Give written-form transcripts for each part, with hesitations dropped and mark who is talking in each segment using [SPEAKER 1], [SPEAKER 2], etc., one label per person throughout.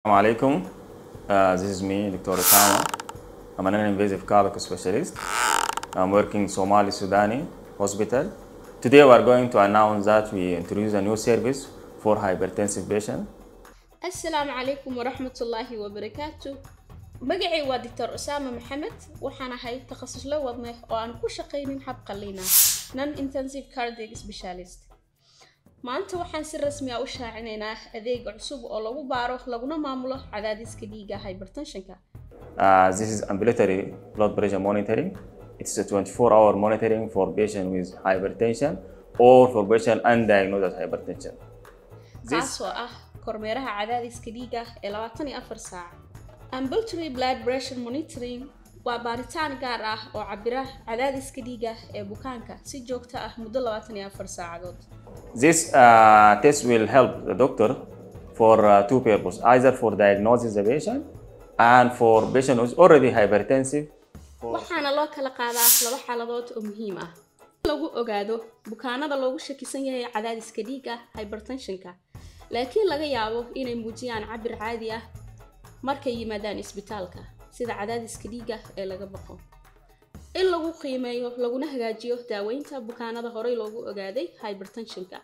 [SPEAKER 1] Alaikum. This is me, Dr. Osama. I'm an non-invasive cardiac specialist. I'm working in Somali Sudani Hospital. Today we are going to announce that we introduce a new service for hypertensive patient.
[SPEAKER 2] Asalaamu calaykum waraxmatullaahi wabarakaatu. Magacay waa Doctor Usaama Maxamed. Waxaan ahay takhasusle wadne oo aan ku shaqaynin hab qalliina, non intensive cardiac specialist. Maanta waxaan si rasmi ah u shaacinaynaa adeega cusub oo lagu baaro laguna maamulo cadaadiska dhiigga hypertensionka.
[SPEAKER 1] This is ambulatory blood pressure monitoring. It's a 24-hour monitoring for patient with hypertension or for patient undiagnosed as hypertension. This
[SPEAKER 2] kaasoo ah kormeeraha cadaadiska dhiigga ee 24 saac. Ambulatory blood pressure monitoring waa baaritaan gaar ah oo cabira cadaadiska dhiigga ee bukaanka si joogto ah muddo 24 saacadood.
[SPEAKER 1] This test will help the doctor for two purposes, either for diagnosing the patient and for patient who is already hypertensive.
[SPEAKER 2] Waxaana loo kala qaadaa laba xaaladood oo muhiim ah: lagu ogaado bukaanada loogu shakisan yahay cadaadiska dhiigga hypertensionka, laakiin laga yaabo inay muujiyaan cabir caadi ah markay yimaadaan isbitaalka, sida cadaadiska dhiigga ee laga baqo, in lagu qiimeeyo laguna hagaajiyo daaweynta bukaanada horey loogu ogaaday hypertensionka,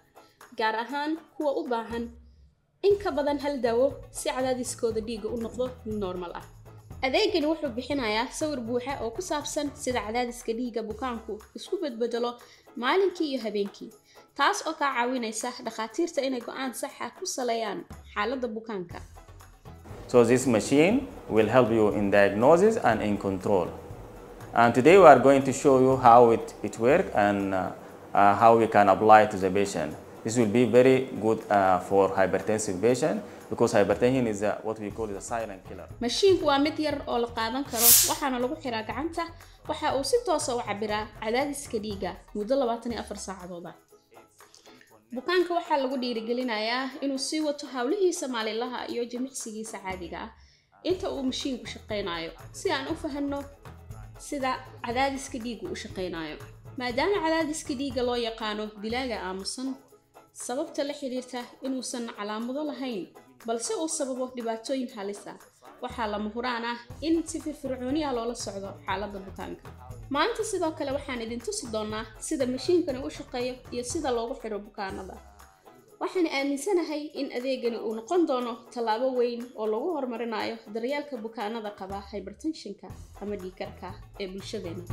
[SPEAKER 2] gaar ahaan kuwa u baahan in ka badan hal daawo si cadaadiskooda dhiigga u noqdo mid normal ah. Adeegani wuxuu bixinayaa sawir buuxa oo ku saabsan sida cadaadiska dhiigga bukaanku isku bedbedelo maalinkii iyo habeenkii, taas oo kaa caawinaysa dhakhaatiirta inay go'aan sax ah ku saleeyaan xaaladda bukaanka.
[SPEAKER 1] So this machine will help you in diagnosis and in control. And today we are going to show you how it works and how we can apply to the patient. This will be very good for hypertensive patient because hypertension is what we call a silent killer.
[SPEAKER 2] Mashiinku waa mid yar oo la qaadan karo, waxaana lagu xiraa gacanta. Waxa uu si toosa u cabiraa cadaadiska dhiigga muddo 24 saacadood ah. Bukaanka waxaa lagu dhiirigelinayaa inuu sii wato howlihiisa maalinlaha iyo jimicsigiisa caadiga ah inta uu mashiinku shaqaynayo, si aan u fahanno sida cadaadiska dhiiggu u shaqaynayo, maadaama cadaadiska dhiigga loo yaqaano dilaaga aamusan, sababta la xiriirta inuusan calaamado lahayn balse uu sababo dhibaatooyin halis ah. Waxaa lama huraan ah in si firfircooni ah loola socdo xaaladda bukaanka. Maanta sidoo kale waxaan idin tusi doonaa sida mashiinkani u shaqeeyo iyo sida loogu xiro bukaanada. Waxaan aaminsanahay in adeegani uu noqon doono tallaabo weyn oo lagu horumarinayo daryeelka bukaanada qaba hypertensionka ama dhiigkarka ee bulshadeena.